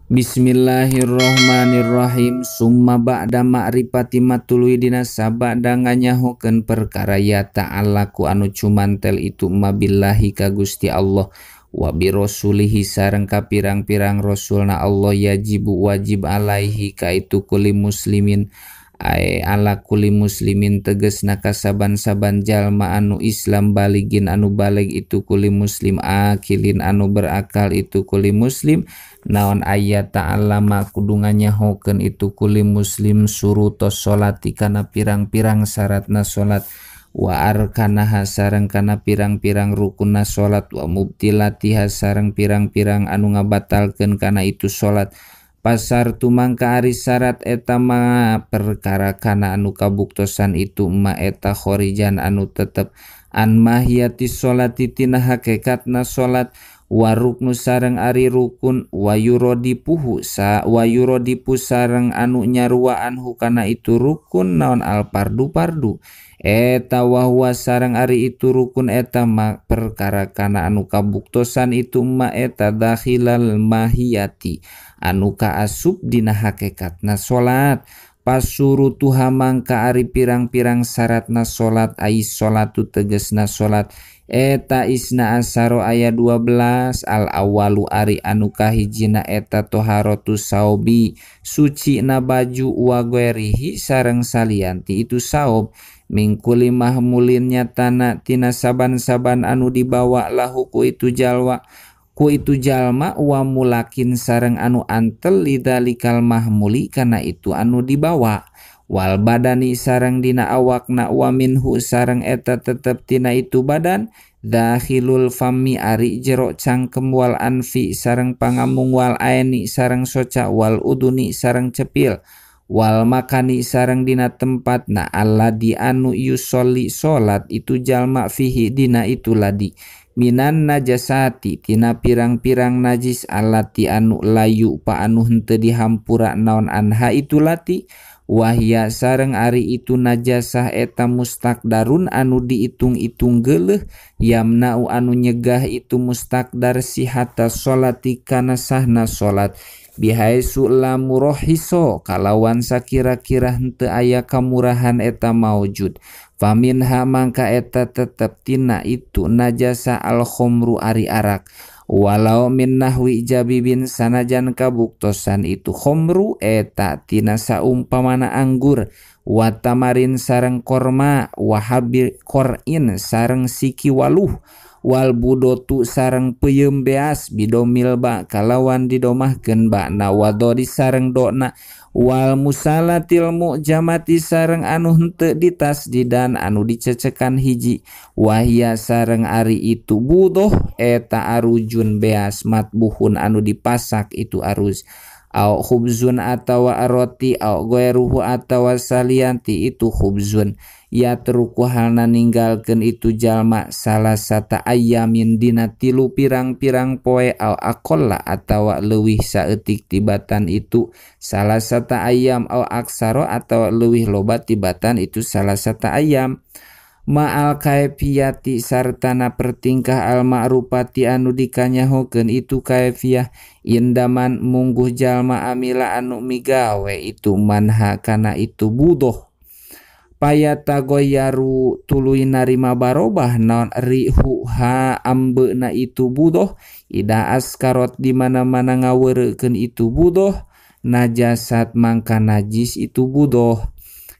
Bismillahirrohmanirrohim. Summa ba'da ma'rifati matului dina sabada nganyahokeun perkara ya ta'alaku anu cumantel itu ma billahi ka Gusti Allah wa bi rasulihi sareng ka pirang-pirang rasulna Allah yajibu wajib alaihi ka itu kuli muslimin ae ala kuli muslimin tegesna ka saban-saban jalma anu Islam baligin anu balig itu kuli muslim akilin anu berakal itu kuli muslim naon ayat ta'allama kudu nganyahokeun itu kuli muslim surutos sholati kana pirang-pirang syaratna salat wa arkanaha sareng kana pirang-pirang rukunna salat wa mubtilatiha sareng pirang-pirang anu ngabatalkeun kana itu salat. Pasar tumangka ari syarat eta ma perkara kana anu kabuktosan itu ma eta khorijan anu tetep an mahiyati sholati tina hakikatna salat wa ruknu sareng ari rukun wa yurodipuhu sa wa yurodipu sareng anu nyaruaan hukana itu rukun naon al pardu pardu eta wahwa sareng ari itu rukun eta ma perkara kana anu kabuktosan itu ma eta dakhilal mahiyati anu kaasup dina hakikatna salat. Pasurutuha mangka ari pirang-pirang syaratna salat ai salatu tegesna salat eta isna asaro aya 12 al awalu ari anu kahijina eta toharatu saubi suci na baju wa ghairihi sareng salianti itu saob mingkuli mahmulin nyatana tina saban-saban anu dibawa lahu ku itu jalwa ku itu jalma wa mulakin sareng anu antel lidzalikal mahmuli kana itu anu dibawa wal badani sareng dina awakna wa minhu sareng eta tetep tina itu badan dakhilul fami ari jero cangkem wal anfi sareng pangamung wal aini sareng soca wal uduni sareng cepil wal makani sareng dina tempatna alladzi anu yusolli salat itu jalma fihi dina itu ladi minan najasati tina pirang-pirang najis alati anu layu pa anu henteu dihampura naon anha itu lati wahya sareng ari itu najasah eta mustakdarun anu diitung-itung geuleuh yamna'u anu nyegah itu mustakdar sihata sholati kana sahna salat bihaisu la murahiso kalawan sakira-kira henteu aya kamurahan eta maujud faminha mangka eta tetep tina itu najasa al khomru ari arak walau min nahwi jabibin sanajan kabuktosan itu khomru eta tina saumpamana anggur watamarin sareng korma wahabi korin sareng siki waluh wal budotu sareng peuyeum beas bidomil ba kalawan didomahkeun bana wadodi sareng dona wal musalatil mu'jamati sareng anu henteu ditasdidan anu dicecekan hiji wahya sareng ari itu budoh eta arujun beas matbuhun anu dipasak itu aruz au khubzun atawa roti au ghairuhu atawa salianti itu khubzun ya teruku halna ninggalkeun itu jalma salah sata ayamin dina tilu pirang-pirang poe au aqalla atawa leuwih saeutik tibatan itu salah sata ayam au aksaro atawa leuwih loba tibatan itu salah sata ayam ma'al kaifiyati sartana pertingkah al ma'rufati anu dikanyahokeun itu kaifiyah indaman mungguh jalma amila anu migawe itu manha kana itu budoh payatagoyaru tuluy narima barobah naon rihu ha ambeuna itu budoh ida askarot di mana-mana ngaweurekeun itu budoh najasat mangka najis itu budoh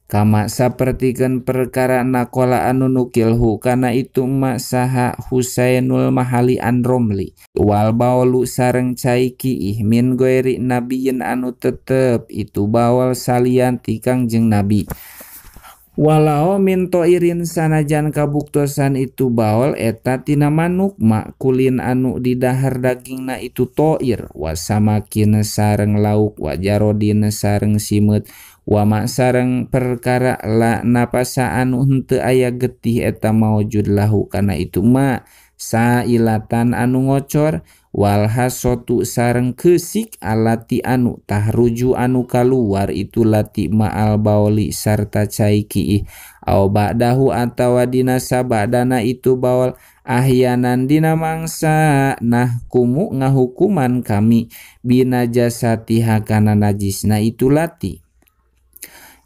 kama sapertikeun perkara naqala anu nukilhu kana itu ma saha Husainul Mahali an Romli wal baulu sareng cai kiih min ghairi nabiyyin anu tetep itu bawal salian ti Kangjeng Nabi walau min toirin sanajan kabuktosan itu baol eta tina manuk makulin anu didahar dagingna itu toir wasamakin sareng lauk wajarodin sareng simeut wama sareng perkara la napasa anu henteu aya getih eta maujud lahu kana itu ma sailatan anu ngocor wal hasotu sareng keusik alati anu tahruju anu kaluar itu lati ma'al baoli sarta cai kiih au ba'dahu atawa dina sabadana itu baol Ahyanan dina mangsa nah kumu ngahukuman kami binajasatiha kana najisna itu lati.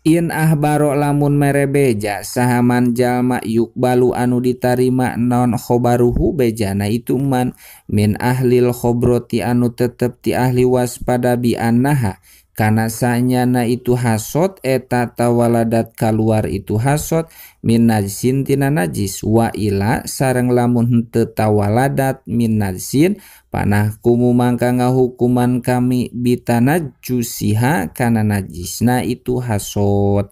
In ahbaro lamun merebeja sahaman jalma yukbalu anu ditarima non khobaruhu bejana itu man min ahlil khobroti anu tetep ti ahli waspada bi annaha kana sanyana itu hasot eta tawaladat kaluar itu hasot min najsin tina najis wa ila sareng lamun henteu tawaladat min najsin panah kumu mangka ngahukuman kami bitanajusiha kana najisna itu hasot.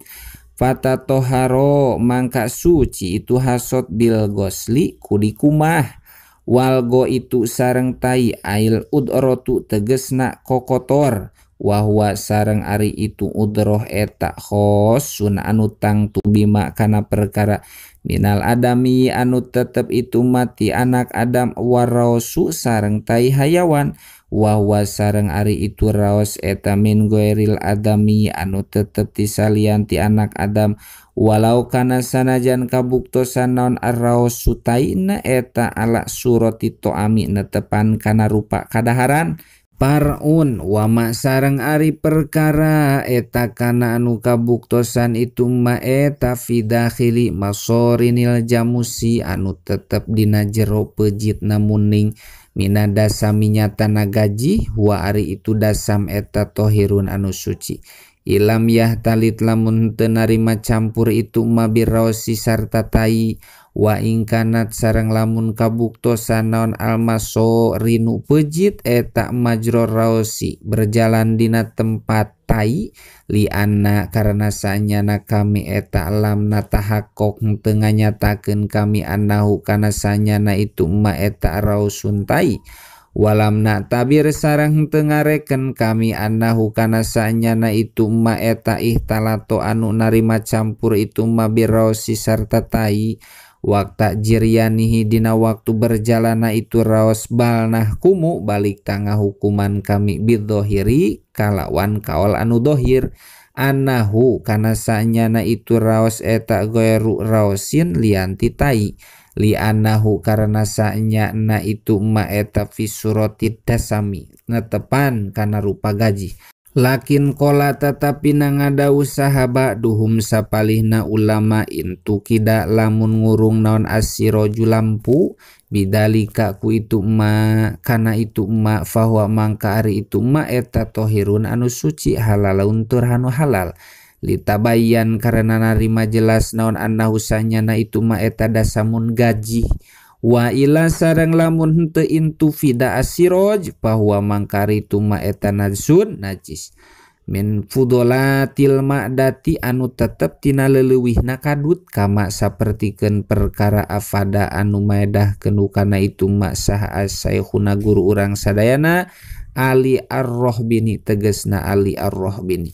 Fatatoharo mangka suci itu hasot bil gosli kudikumah walgo itu sareng tai ail udrotu tegesna kokotor wahwa sareng ari itu udroh eta khosun anu tangtu bima kana perkara minal adami anu tetep itu mati anak Adam waraosu sareng tai hayawan wahwa sareng ari itu raos eta min goeril adami anu tetep ti salian ti anak Adam walau kana sanajan kabuktosan naon arraosu taina eta ala surati to'ami netepan kana rupa kadaharan parun wama sareng ari perkara eta kana anu kabuktosan itu ma eta fi dakhili masorinil jamusi anu tetep dina jero pejitna muning mina dasami nyatana gaji wa ari itu dasam eta tohirun anu suci ilam yahtalit lamun teu narima campur itu ma biraosi sarta tai wa ingkanat sareng lamun kabuktosan naon almaso rinu pejit eta majror raosi berjalan dina tempat tai li anna karena sanyana kami eta lam natahakok teu nganyatakeun kami annahu kana sanyana itu ma eta raosun tai walam na tabir sareng teu ngareken kami annahu kana sanyana itu ma eta ihtalato anu narima campur itu ma biraosi sarta tai wakta jiryanihi dina waktu berjalana itu raos balnah kumu balik tangah hukuman kami bidzohiri kalawan kaol anu dohir anahu kana sanyana itu raos eta goeru raosin lianti tai li anahu karena sanyana itu ma eta fisurati dasami netepan kana rupa gaji. Lakin kola tetapi nangada usaha ba'duhum sapalihna ulama intu kida lamun ngurung naon asiroju lampu bidalika ku itu ma kana itu ma fahuwa mangka ari itu ma eta tohirun anu suci halal untur hanu halal litabayan karena narima jelas naon annahu sanyana itu ma eta dasamun gaji wa ila sareng lamun henteu intu fida asiroj bahwa mangkari itu ma eta najsun najis min fudolatil ma'dati anu tetep tina leuwihna kadut kama sapertikeun perkara afada anu maedahkeun kana itu ma saha asaykhuna guru urang sadayana Ali Ar-Rohbini tegesna Ali Ar-Rohbini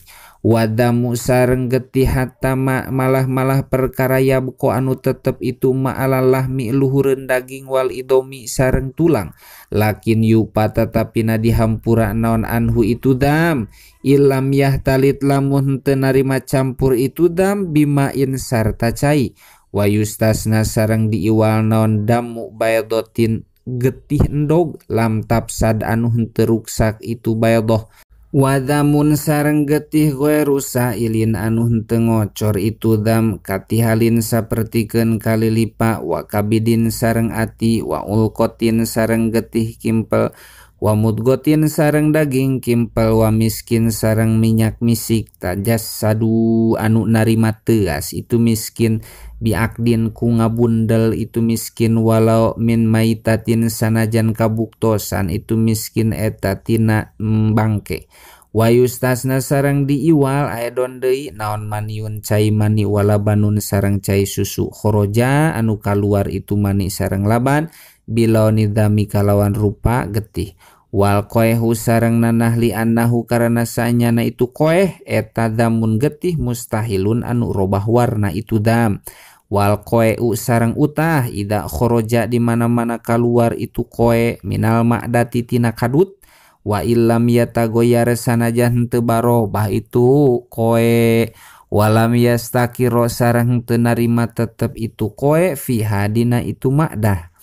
wadamu sareng getih hatta malah-malah perkara yabko anu tetep itu ma'alalahmi luhureun daging wal idomi sareng tulang lakin yupa tetapina dihampura naon anhu itu dam ilam yahtalit lamun teu narima campur itu dam bimain sarta cai wayustasna sareng diiwal naon damu baydotin getih endog lam tapsad anu henteu ruksak itu baydoh wadamun sareng getih goeru sailin anu henteu ngocor itu dam katihalin sapertikeun kalilipa wa kabidin sareng ati wa ulqotin sareng getih kimpel wa mudgotin sareng daging kimpel wa miskin sareng minyak misik tajassadu anu narima teuas itu miskin biakdin ku ngabundel itu miskin walau min maitatin sanajan kabuktosan itu miskin eta tina bangke wayustasna sareng diiwal aedon deui naon maniun cai mani walabanun sareng cai susu khoroja anu kaluar itu mani sareng laban bilauni dami kalawan rupa getih wal koehu sareng nanah li annahu karena sanyana itu koeh eta damun getih mustahilun anu robah warna itu dam wal koeu sareng utah ida khoroja di mana-mana kaluar itu koe minal ma'dati tina kadut wa illam yatagoyar sanajan henteu barobah itu koe walam yastakiro sareng henteu narima tetep itu koe fiha dina itu ma'dah.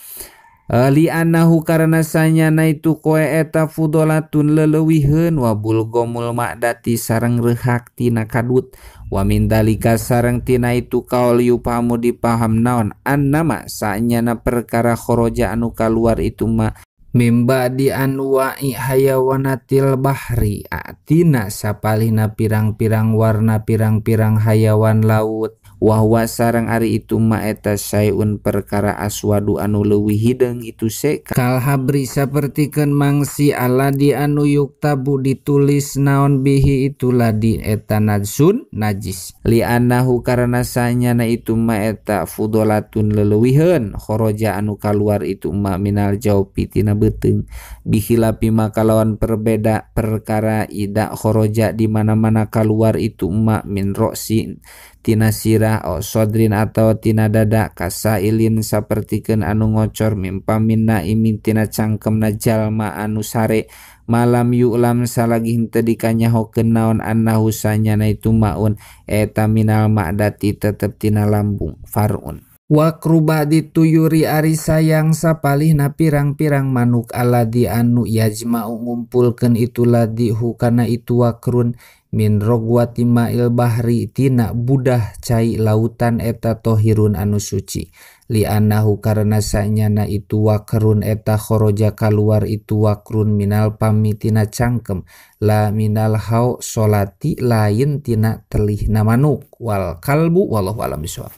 Li annahu karena sanyana itu koe eta fudolatun leleuwiheun wa bulgomul ma'dati sareng rehak tina kadut wa min dalika sareng tina itu kaul yupamu dipaham naon annama sanyana perkara khoroja anu kaluar itu ma mimba di anwa'i hayawanatil bahri atina sapalihna pirang-pirang warna pirang-pirang hayawan laut wahwa sareng ari itu ma eta syai'un perkara aswadu anu leuwih hideung itu se kal habri sapertikeun mangsi aladi anu yuktabu ditulis naon bihi itu ladi eta najsun najis li annahu karena sanyana itu ma eta fudolatun leleuwiheun khoroja anu kaluar itu ma minal jaupi tina beuteung bihilapi maka lawan perbeda perkara ida khoroja di mana-mana kaluar itu ma min roksi tina sirah o sodrin atau tina dada kasailin sapertikeun anu ngocor mimpamin naimin tina cangkemna jalma anu sare malam yu'lam salagi henteu dikanyahokeun naon annahu sanyana itu maun eta minal ma'dati tetep tina lambung farun. Wakruba dituyuri ari sayang sapalihna pirang-pirang manuk aladi anu yajma'u ngumpulkeun itu ladi hukana itu wakrun min rogwati ma'il bahri tina budah cai lautan eta tohirun anu suci li annahu karena sanyana itu wakrun eta khoroja kaluar itu wakrun minal pami tina cangkem la minal hau solati lain tina telihna manuk wal kalbu wallahu alam bisawab.